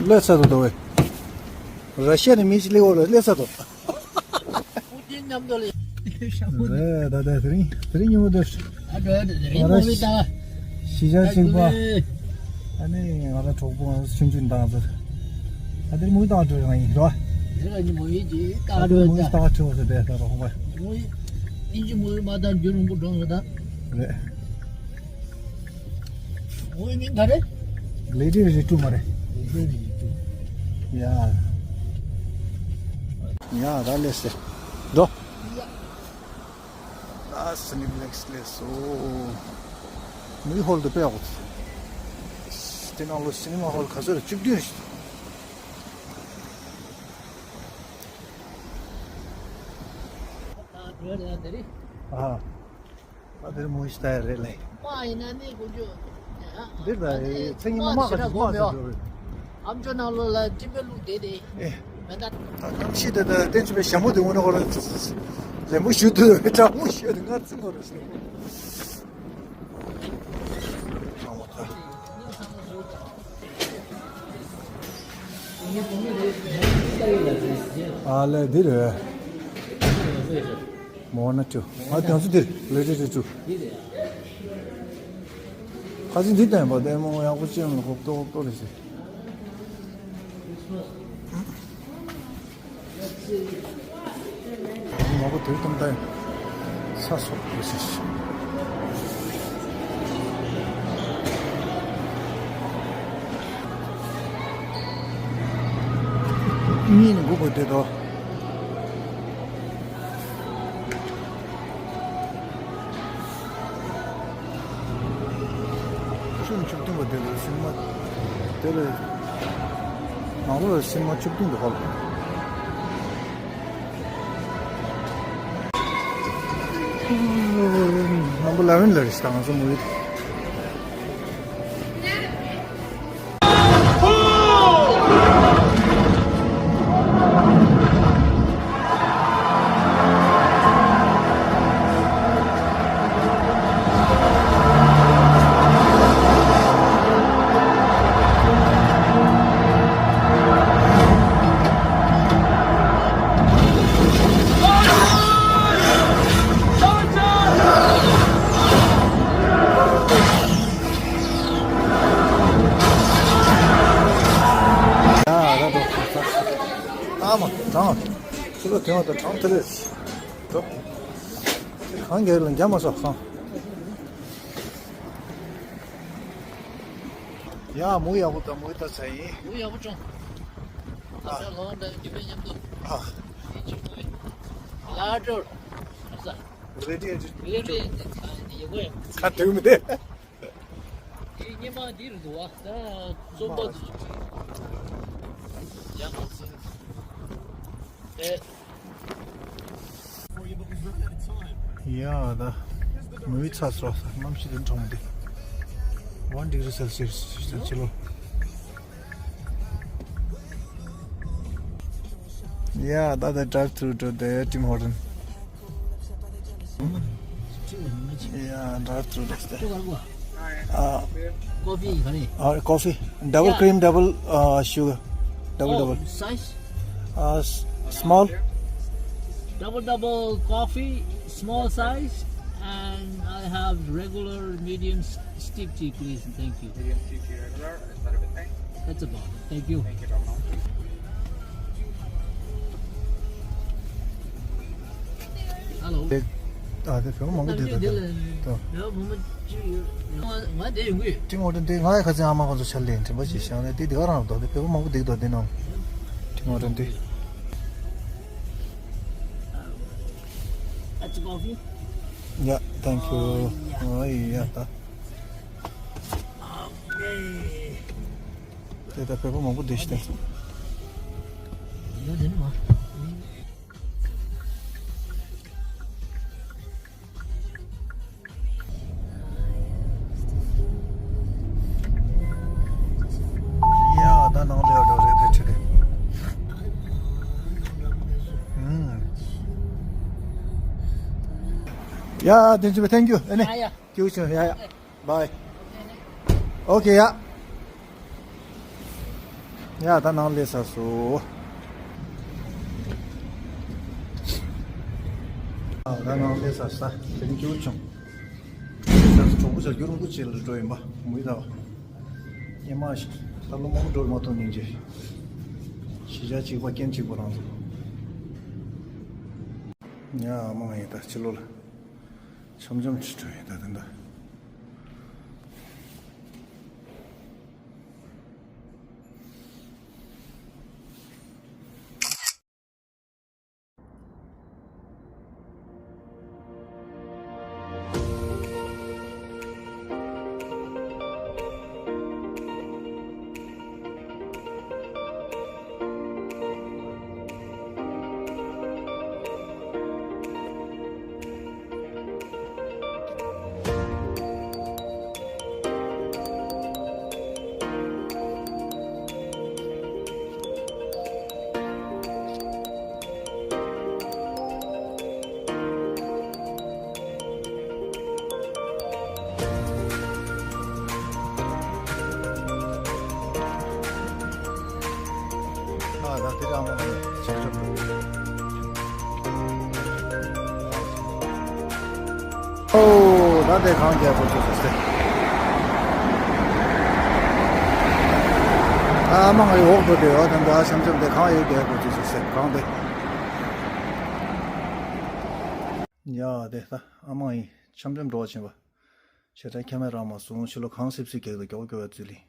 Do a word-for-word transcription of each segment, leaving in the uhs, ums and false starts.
སླེབས་ཚར་འདུག་དོ་བས། ར་ཤི་ཡ་ནས་མི་ཞིག་སླེབས་འོག་ལ་སླེབས་ཚར་འདུག་པུ་ཏིན་མཉམ་དུ་ལ། རེད་ད་ལྟ་དེ་རིང་དེ་རིང་ཉིན་མོ་འདིར། ཨ་འགྲོ་ཡ་དེ་རིང་ང་རང་མོ་མི་ལྟ་བ། གཞིས་ཆགས་གཅིག་པ། ཨ་ནི་ང་རང་གྲོགས་པོ་ང་ཚོ་ཆུང་ཆུང་བཏང་ཚར། ཨ་དེར་མོ་ཡི་ལྟ་བ་འགྲོ་ཡང་ཡིན་རོ། དེ་ལ་ཉིན་མོ་ཡི་ཅིག་ལྟ་བ་འགྲོ་མོ་ཡི་ཡ། ལྟ་བ་འགྲོ་ཟེར་བས་ད་རོགས་པ། མོ་ཡི་ཨིན་ཇི་མོ་ཡི་མ་ལྟ་རྒྱུ་རིང་པོ་འགྲོ་ཟེར་ད། རེད། ཨོའི་མིང་ག་རེ། ལེ་ཌི་རི་ཀྲུ་མ་རེད། ལེ་ཌི་རི་ཀྲུ། ཡ། ཡ་ད་ལེ་སེ། འགྲོ། ཡ། ད་སི་ནི་པི་ལེགས་སླེབས་སོ། མུའི་ཧོལ་དུ་དཔེ་ཡག་པོ། དེ་ནང་ལོ་སི་ནི་མ་ཧོལ་ག་ཚོད་རེད། བཅུ་བདུན་རེད། ཨ། ཨ་དེར་མོ་ཤི་ཏ་རེད་ལེ། མ་ཡིན་ན་ནི་ཀུ་ཅོ། འདིར་ད་མཚན་ཉི་མ་མ་ཁ་ཅིག་མ་ཟེར་འགྲོ་རེད། ཨམ་ཅོག་ནང་ལོགས་ལ་སྤྲིན་པའི་གླུ་བསྡད་དེ། ཨེ། མེད་ན། ད་གནམ་གཤིས་དེ་ད་བསྟན་ཆུ་པའི་ཞྭ་མོ་དེ་དངོས་གནས་ཁོ་རང་ལེན་པོ་ཞུ་དུས་གྲང་མོ་ཞུ་དུས་ངར་ཚིག་ཁོ་རང་ཞུ། ཨ་ལས་འདི་རེད། མོ་ན་ཅུ། ང་དེང་སུ་འདིར་ལེ་ཏི་ཏི་ཅུ། ཁ་ཅིག་འདི་བསྟན་པ་ལྟད་མོ་ཡག་པོ་ཅན་ལ་ཧོབ་ཏོ་ཧོབ་ཏོ་རེད་ཟེར། མ་གོ་དེར་གཏོང་ད་ས་སོགས་རེད་ཟེར། གཉིས་ནི་འགུག་དགོས་དེ་དོ། ཆུ་བཅུ་བདུན་པ་དེ་ལ་སིལ་མ། དེ་ལ་ནང་ལོགས་ལ་སིལ་མ་བཅུ་བདུན་དུ་ཧོལ། རྣམ་པ་ལ་ཝིན་ལ་རེ་ཞིག་དང་ང་ཚོ་མུ་ཡི། ཨ་མ་དྲང་། ཕྱི་ལོགས་དེ་བ་དང་དྲང་དེ་རེད། འགྲོ། གང་གལ་ལ་འཇམ་མ་སོགས་གང་། ཡ་མུ་ཡག་པོ་དང་མུ་ཡི་ད་ཚ་ཡིན། མུ་ཡག་པོ་བྱུང་། ད་ལྟ་ལོང་འདྲ་རྒྱུ་མེད་མཉམ་དུ། ཨ། ཡིན་གཅིག་མུ་ཡི། ལ་ཏྲོར། ཨ་ས། རེ་ཌི་ཨེ་ཏྲི། རེ་ཌི་ཨེ་ཏྲི་ཡག་པོ་ཡིན། ཁ་དེའུ་མི་དེ། དེ་སྙེ་མ་འདི་རུ་འདུག་བ། ད་རྩོམ་པ་འདི་ཡག་པོ་ཟིན། ཨེ། ཡ་ད། མུའི་ཚ་སོ་ས་གནམ་གཤིས་དེ་གྲང་མོ་འདི། One degree Celsius ཟེར་ཕྱི་ལོ། ཡ་ད་ད་drive through to the Tim Horton. Yeah, drive through this day. Uh, coffee, honey. Uh, coffee. Double cream, double uh, sugar. Double, double. Size? Uh, s- small. Double, double coffee, small size, and I have regular medium s- steep tea, please. Thank you. Medium steep tea regular. Is that everything? That's about it. Thank you. Thank you, Domino. Hello. དེ་ཨ་དེ་བོད་མང་པོ་དེ་དང་དེ་ལ་དང་། བོད་མང་པོ་ཅིག་ཡོད། ང་དེ་ཡོང་གི་ཡོད། ཏིང་ཧོ་ཏན་དེ་ང་ཡི་ཁ་སང་ཨ་མ་ཁོང་ཚོ་ཕྱག་ལས་དྲན་པ་ཞིག་བཞག་ནས་དེ་དེ་ག་རང་དང་དེ་བོད་མང་པོ་དེ་དང་དེ་ནང་ཏིང་ཧོ་ཏན་དེ། That's coffee. Yeah, thank you. Oh, yeah. Oh, yeah, ད། Okay. དེ་ད་བོད་པ་མང་པོ་འདི་ཞིག་བསྟན་སོང་། ཡ་ད་ནང་ལ་ཡོད་འགྲོ་རེད་དེ་ཁྲིད་དེ། ཨུམ། ཡ་དེ་ཚོ་thank you ཨ་ནི། ཡ་ཡ། ཀྱུ་ཆུ་ཡ་ཡ། Bye. Okay, yeah. ཡ་ད་ནང་སླེབས་ཚར་སོང་། ཨ་ད་ནང་སླེབས་ཚར་ས་དེ་རིང་སྐྱིད་པོ་བྱུང་། སླེབས་ཚར་སོང་། གྲོགས་པོ་ཆ་རྒྱུན་རིང་པོ་བྱས་ལ་འགྲོ་ཡིན་པ་མུ་ཡི་ད་བ། ཉི་མ་ཞིག་ད་ལོ་མང་པོ་འགྲོ་མ་ཐུབ་ཉིན་བྱས། གཞིས་ཆགས་གཅིག་པ་ཁྱིམ་གཅིག་པ་རང་ཚོ། ཉ་ཨ་མ་ང་ཡིན་ད་ཕྱི་ལོགས་ལ། འཆམ་འཆམ་ཁྲིད་འགྲོ་ཡིན་ད་དེ་འདྲ། ཨ་ད་དེ་རང་ལ་ཆགས་ཆགས་འདུག་ཨོ་ད་དེ་གངས་རྒྱག་དགོས་ཚུལ་ཟེར། ཨ་མ་ང་ཡི་འོག་ཏུ་དེ་ཡོད་དམ་ད་འཆམ་འཆམ་དེ་གངས་ཡོད་རྒྱག་དགོས་ཚུལ་ཟེར་གངས་དེ། ཡ་དེ་ད་ཨ་མ་ཡི་འཆམ་འཆམ་འགྲོ་བ་ཕྱིན་པ། ཞེ་དྲག་ཁྱད་མེད་རག་མ་སོང་། ཕྱི་ལོགས་གངས་སིབ་སིབ་རྒྱག་འདུག་མགྱོགས་མགྱོགས་བ་ཚུལ་ལི།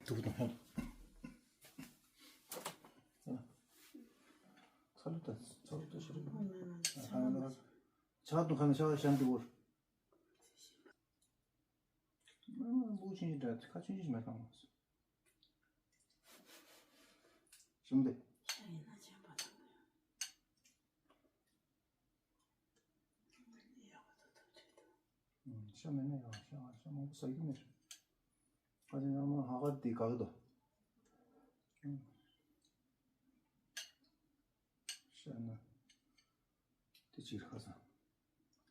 ཐུག་ཐུག་ཧེ། ཚ་ལུ་ད་ཚ་ལུ་ད་ཤི་རུ། ཆག་ཏུ་ཁ་ན་ཤ་ཤ་འདི་བོར། ཨ་བུ་ཆུང་ཆུང་འདྲ་ཁ་ཆུང་ཆུང་ཞིག་མེད་ཁང་མ་སོང་། ཞུམ་སྟེ། ཤ་མེད་ན་ཡང་ཤ་ཤ་མང་པོ་ཟ་རྒྱུ་མེད། ཨ་ཅེ་ཡང་མ་ཧ་གར་དེ་དགའ་གི་འདུག་ཤ་ན་དེ་ཅིག་ཁ་སང་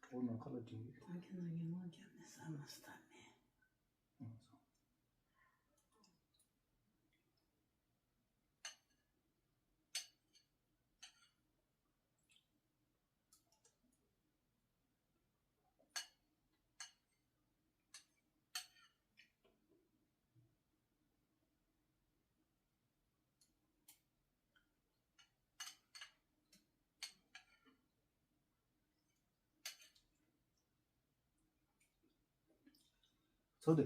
གྲོགས་ནང་ཁ་ལ་དྲིན་གྱིས། ད་གིན་ང་གི་ངོ་རྒྱབ་ནས་ཟ་མ་སྟ་མེད། ཚོ་དེ།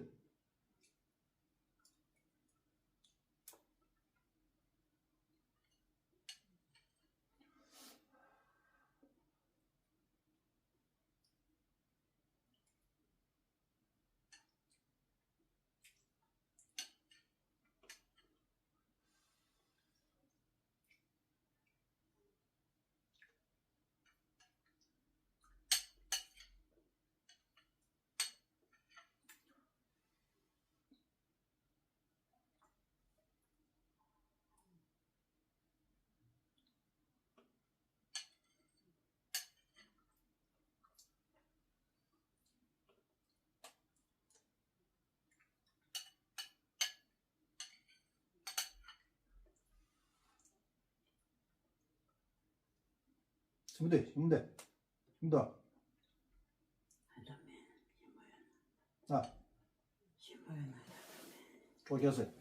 ཞིམ་པོ་འདུག་ཞིམ་པོ་འདུག་ཞིམ་པོ་འདུག་ཨ། ཞིམ་པོ་ཡོད་ན་ཨ། ཁྲོ་རྒྱག་ཟེར།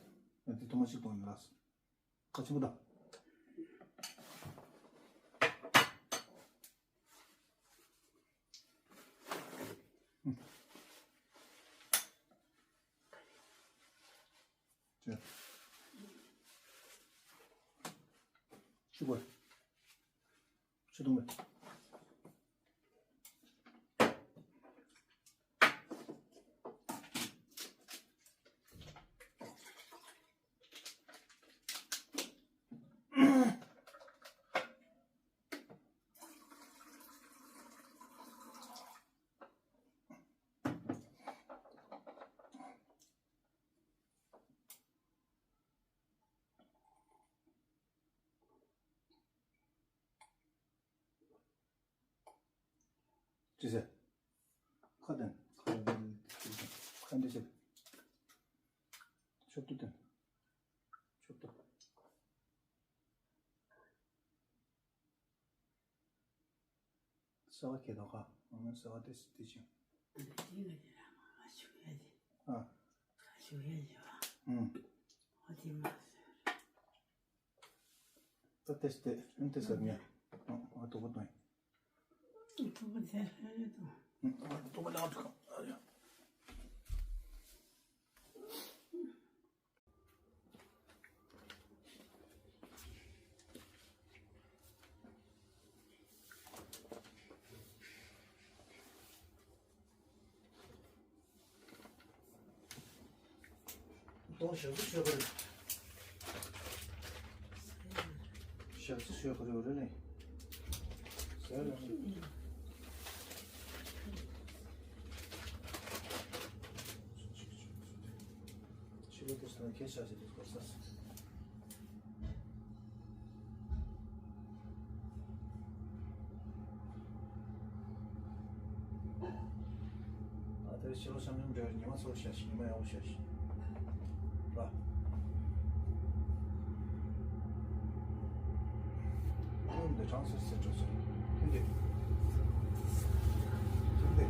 ཨ་དེ་ཐོག་མ་གཅིག་གཏོང་ཡིན་ལགས། ཁ་ཆེན་པོ་དང་། ཅེ། ཤི་གོ། ཆུ་བཏུང་བས། ཅི་ཟེར། ཁ་དན། ཁ་དན་ཅི་ཟེར། ཆོབ་ཏུ་དང་། ཆོབ་ཏུ། ས་བ་ཁེ་དོ་ཁ། ཨ་ས་བ་དེ་སི་དེ་ཅིང་། ཨ། ཨ། ད་དེ་སི་དེ་ཨ་དེ་སི་ཉ། ཨ་ཨ་དོ་ག་དོ། ཨ་དོ་ག་ལ་དོ་ག། ཨ་ཡ། ཏོ་ཞབས་སུ་ཞུ་གི་རེད། ཞབས་སུ་ཞུ་གི་རེད་ལེ། ཟེར་ལ། ཕྱི་ལོགས་དེ་སོང་ཁྱེད་ཤ་ཞིག་དེ་སྐོར་ས། ཨ་དེ་ཕྱི་ལོགས་ཤམ་ཤམ་འདྲ་ཉི་མ་ཚོར་ཤ་ཞིག་ཉི་མ་ཡག་པོ་ཤ་ཞིག་ར། ཀུན་ཏུ་གྲང་སེར་སེར་འགྲོ་སོང་། ཐུན་ཏེ། ཐུན་ཏེ།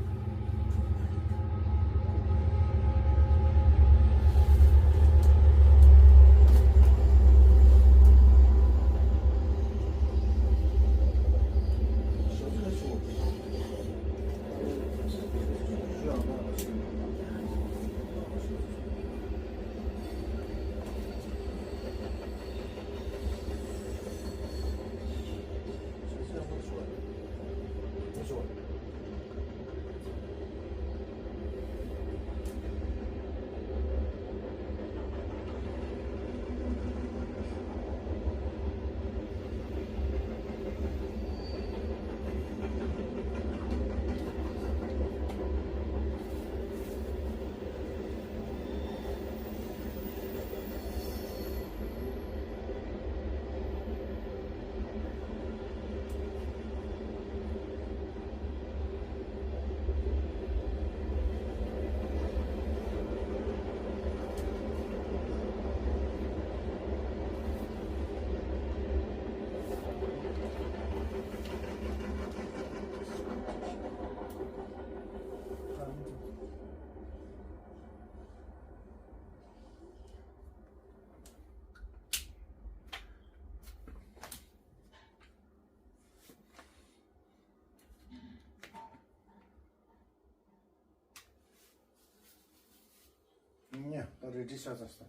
ཉ། ད་རེ་ཌི་ཤ་ཚ་ས།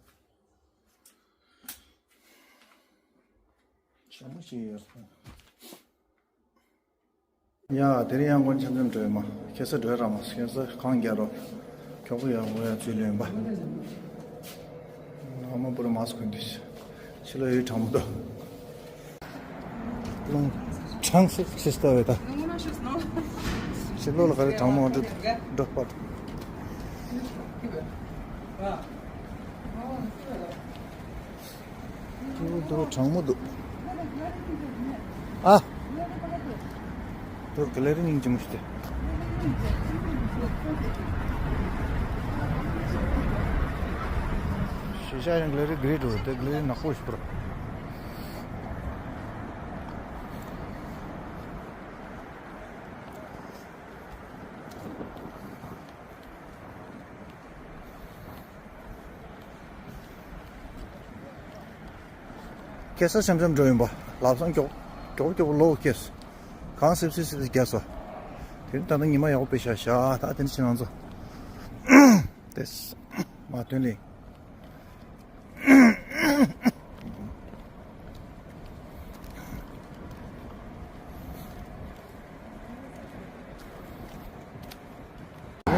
ཞྭ་མོ་ཞིག་ཡོད། ཡ། དེ་རིང་ཡང་དགོན་ཆེན་ཚན་འགྲོ་ཡོད་མ། ཁེ་ས་འགྲོ་ཡ་ར་མ་སོང་། ཁེ་ས་གང་རྒྱག་རོགས། མགྱོགས་པོ་ཡར་འོང་ཡ་ཚུལ་ལོན་པ། ཨ་མ་པུ་ར་མ་སོང་གོན་དུས། ཕྱི་ལོགས་ཡུལ་གྲང་མོ་འདུག་རླུང་གྲང་སེ་སེ་ལྟ་བས་ད། ཕྱི་ལོགས་ལ་ག་རེ་གྲང་མོ་འགྲོ་འགྲོ་པ། ཏུ་ཏུ་གྲང་མོ་འདུག་ཨ། ཏུ་ག་ལེ་རི་སྙིང་རྗེ་མོ་ཞིག་སྟེ། ཤེ་ཤ་ཡང་ག་ལེ་རི་ག་རེ་འགྲོ་དེ་ག་ལེ་རི་ནག་པོ་ཞིག་པར། ཁེ་ས་འཆམ་འཆམ་འགྲོ་ཡིན་པ། ལབ་སང་མགྱོགས་མགྱོགས་མགྱོགས་ལོག་ཁེ་ས། གང་སིབ་སིབ་སིབ་སིབ་རྒྱག་སོ། དེ་ནི་ད་ལྟ་ཉི་མ་ཡག་པོ་དཔེ་ཤ་ཤ། ད་དེ་ནི་ཕྱི་ནང་ཚོ། དེས། མ་དོན་ལེ།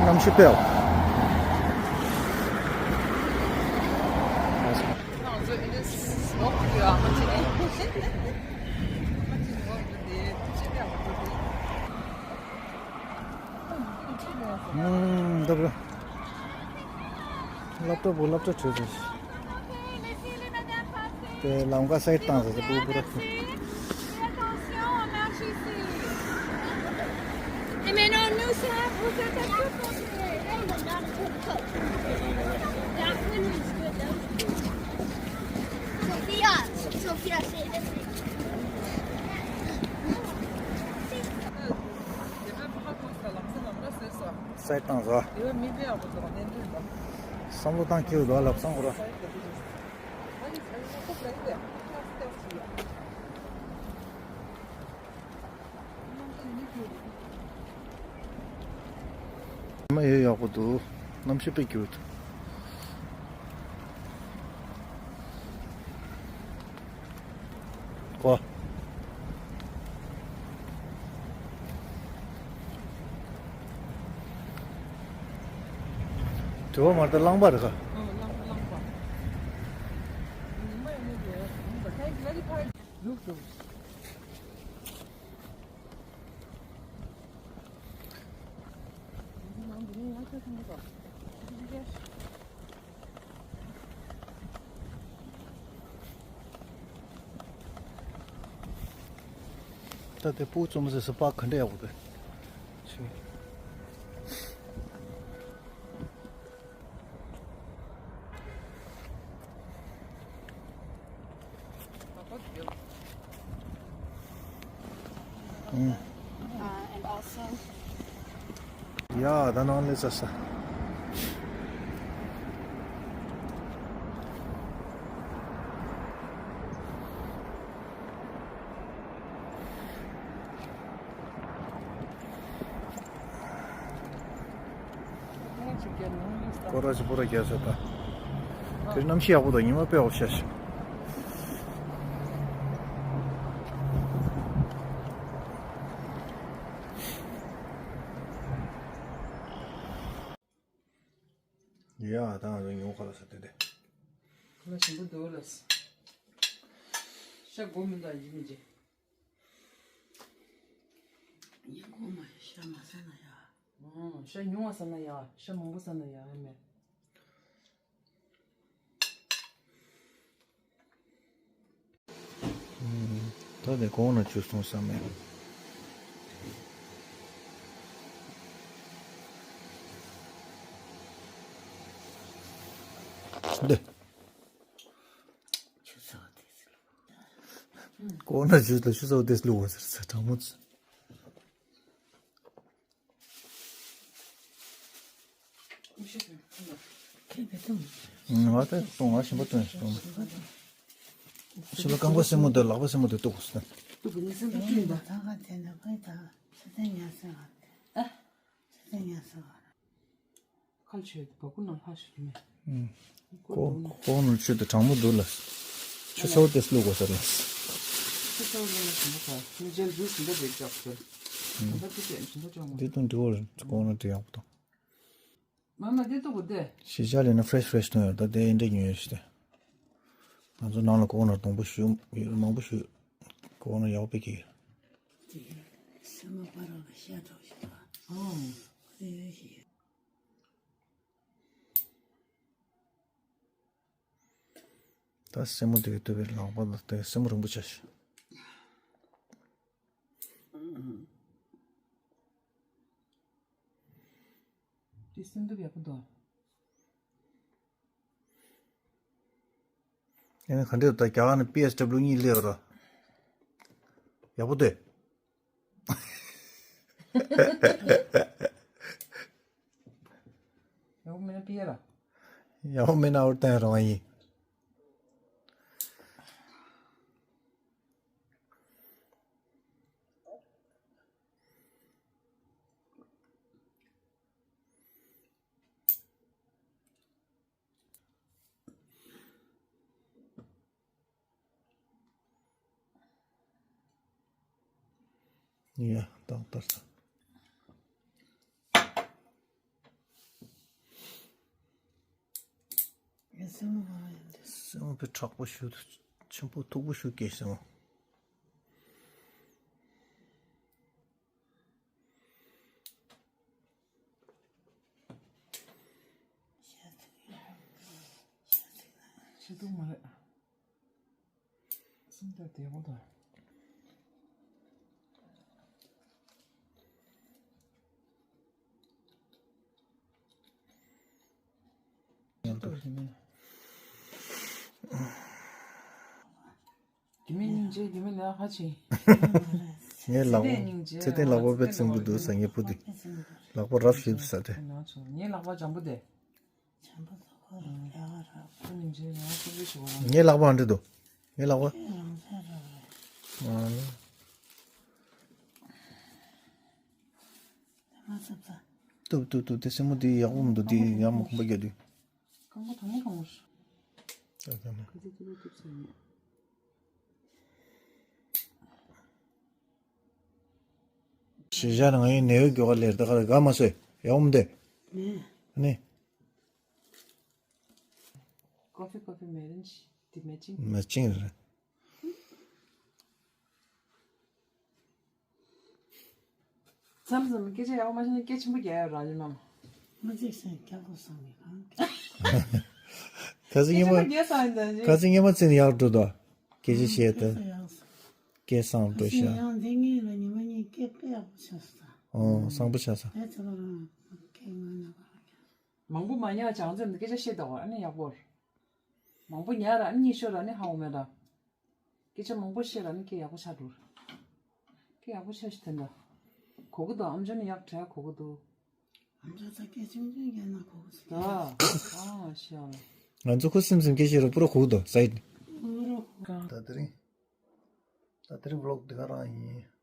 གནམ་གཤིས་དཔེ་ཡག་ཨུམ། ད་བུ། སློབ་གྲྭ་བུ་སློབ་གྲྭ་བྲོས་ཚར། དེ་ལམ་ཁ་སའི་བཏང་ཟེར་ཏེ་སྤུ་སྤུ་ར། Et maintenant, nous sommes aux attaques de Pontier. Hey, mon âme, pour toi. Darwin is good, hein? སའི་ཏང་ཟ། བསམ་བློ་བཏང་ཁྱེར་འདུག་ལབ་སོང་ཁོ་ར། མ་ཡོད་ཡག་པོ་འདུག་གནམ་གཤིས་དཔེ་སྐྱིད་པོ་འདུག་ཀོ། དྲི་བ་མ་རེད་ད། རླངས་པ་རེད་ཁ། ཨ་རླངས་པ་རླངས་པ། ཉི་མ་ཡང་མེད་དེ། ད་ཁྱེད་ཀྱི་ལ་ལི་ཕར་ལུག་འདུག་ད་དེ་སྤུ་རྩོམ་ཟེར་ས་པགས་ག་འདྲ་ཡག་པོ་འདུག་ཡ་ད་ནང་ལས་ས་ས། སྐོར་ར་ཅིག་པོ་ར་རྒྱག་ས་ད། དེ་གནམ་གཤིས་ཡག་པོ་དང་ཉི་མ་དཔེ་འོག་ཤ་ཤ། ཡ་ད་ང་ཚོ་ཉོ་ག་ལ་ས་དེ་དེ། ཁ་ལ་ཞིམ་པོ་འདུག་ལ། ཤ་སྒོ་མི་འདའ་ཡིན་མི་འཇེ། ཉིན་གུང་མ་ཤ་མ་ཟ་ན་ཡ། ཨང་ཤ་ཉུང་བ་ཟ་ན་ཡ། ཤ་མང་པོ་ཟ་ན་ཡ་ཨ་མེ། ད་དེ་གོང་ན་བཅུ་སོང་བསམ་མེད། འདི། གོང་ན་བཅུ་ལ་ཆུ་ཚོད་དེ་བླུགས་པ་ཟེར་ས་དྲང་མོ་ཚོ། ང་ད་གཏོང་ང་ཞིམ་པོ་སྟོན་ཞིག་གཏོང་། ཕྱི་ལ་རྐང་པ་སེན་མོ་དེ་ལག་པ་སེན་མོ་དེ་གཏུགས་སོང་། གཏུགས་ནི་སེམས་པ་བསྐྲུན་པ། ད་ག་དེ་ན་ཁོའི་ད་ཚེ་ཚེ་ཉལ་སེ་བ། ཨ། ཚེ་ཚེ་ཉལ་སེ་བ། ཁ་ཆོས་དེ་བ་ཀུ་ན་ལྷ་ཞིག་མེད། ཁོ་ཁོ་ནུ་ཆོས་དེ་དྲང་མོ་འདུག་ལ། ཆུ་ཚོད་དེ་བླུགས་དགོས་ཟེར་ལ། ཆུ་ཚོད་བླུགས་ན་ཞིམ་པོ་ག་ནི་ཇལ་ཇུས་ཞིམ་པོ་རེད་རྒྱག་ཟེར། ད་ལྟ་དེ་ཅན་ཞིམ་པོ་ཅང་མ། འདི་དང་འདི་བར་ཁོ་ནུ་དེ་ཡག་པོ་དང་། མ་མ་འདི་ལྟ་བུ་དེ། གཞིས་ཆགས་ལས་ན་ཕ་རེ་ཤི་ཕ་རེ་ཤི་གཏོང་ཡོད་ད་དེ་འདྲ་ཉོས་ཡོད་ཞིག་དེ། ང་ཚོ་ནང་ལ་ཀོ་ནར་དང་པོ་ཞུ་ཡོད་མང་པོ་ཞུ། ཀོ་ནར་ཡག་པོ་སྐྱེ་ཡོད། དེ་སེ་མོ་པ་རོ་ལ་ཤ་གྲོགས་ཤིག་ཨང་། དེ་ཡོད་ཞིག་ད་སེ་མོ་དེ་གི་ལྟོས་པའི་ལག་པ་ལ་དེ་སེ་མོ་རིང་པོ་ཆགས་ཤིག་དེ་སེམས་སྡུག་ཡག་པོ་འདུག་ཨ་ནི་ག་འདྲས་ད་རྒྱ་གར་ནས་པི་ཨེས་ཌབ་ལུ་གཉིས་སླེབས་ར། ཡག་པོ་འདུག་ཡག་པོ་མེད་ན་པི་ཨེ་ལ། ཡག་པོ་མེད་ན་ཨོར་བཏང་རང་ཡིན། ཡ་ཏག་ཏག་ཏག་སེམས་པའི་དྲག་པོ་ཞུ་ཆེན་པོ་མཐུག་པོ་ཞུ་སྐད་སེམས། ཤི་དུ་མ་རེད། སེམས་ལྟར་བདེ་བོ་དང་། ཉལ་ཐུབ་ཀྱི་མེད། ཅེས་དེ་མིན་ལ་ཧ་ཅིང་། ངའི་ལག་པ་ཚེ་བརྟན་ལག་པ་དཔེ་བཙན་པོ་འདུག་ཟེར། ངའི་བུ་དེ་ལག་པ་རབ་ཞིབ་ཟ་སྟེ། ངའི་ལག་པ་འཇམ་པོ་དེ། ངའི་ལག་པ་ཨ་འདྲ་འདུག་ངའི་ལག་པ། ཨ། ཏུབ་ཏུབ་ཏུབ། དེ་སེན་མོ་དེ་ཡག་པོ་མི་འདུག་དེ་ཡག་མོ་གོམ་པ་རྒྱག་དུས། རྐང་པ་དང་མོ་གང་བ་ཞིག་ཨ། ད་ནི། ག་ཚོད་ཏུབ་ཏུབ་ཟེར་ནས། ཞེ་བཞག་ན་ང་ཡི་ནེའུ་མགྱོགས་ལེར་ད་ག་ར་ག་མ་སོས་ཡག་མོ་འདེ། ནི། ཀོ་ཕི་ཀོ་ཕི་མེ་རན་ཤི་དི་མེ་ཅིང་། མེ་ཅིང་རེད། མཚམས་མཚམས་སྐད་ཆ་ཡག་པོ་མ་བཤད་ན་སྐད་ཆེན་པོ་རྒྱག་ཡག་རག་ཡོད་མ། མ་གཅིག་སེང་སྐྱ་གོ་སང་མི་གང་། ཁ་སང་སྐད་ཉན་ཆེན་པོ་མ་རྒྱག་སང་ཡིན་ད་ཁ་ཅི། སང་སྐད་མ་ཚིག་ཡག་འགྲོ་དོ། སྐད་ཆ་བཤད་ད། སྐད་སང་འགྲོ་ཤག་ཡང་འདི་ངེད་ལ་ཉི་མ་གཉིས་སྐད་དཔེ་ཡག་པོ་ཆགས་སོང་། ཨོ་བཟང་པོ་ཆགས་སོང་། དེ་ཚོ་ལ་རང་སྐད་ངོ་ན་ག་རེ། མང་པོ་མ་ཉར་བྱང་ཙམ་དུ་སྐད་ཆ་བཤད་དོ། ཨ་ནི་ཡག་པོ་རེད། མང་པོ་ཉར་ར་ཨ་ནི་གཉིད་ཤོར་ར་ཨ་ནི་ཧ་འོ་མེད་ར། སྐད་ཆ་མང་པོ་བཤད་ར་ཨ་ནི་སྐད་ཡག་པོ་ཆགས་འགྲོ། སྐད་ཡག་པོ་ཆགས་ཤི་དེ་འདྲ། གོ་གི་འདུག་ཨམ་ཅོག་ནི་ཡག་དྲག་གོ་གི་འདུག་ཨམ་ཅོག་ད་སྐད་ཆུང་ཆུང་རྒྱག་ན་གོ་གི་འདུག་ད་ཨ་ཤ་ལ། ང་ཚོ་ཁུ་སིམ་སིམ་སྐད་ཆ་ར་པུ་ར་གོ་གི་འདུག་སའིད། ད་དེ་རིང་། ད་དེ་རིང་བི་ལོག་འདི་ག་རང་ཡིན།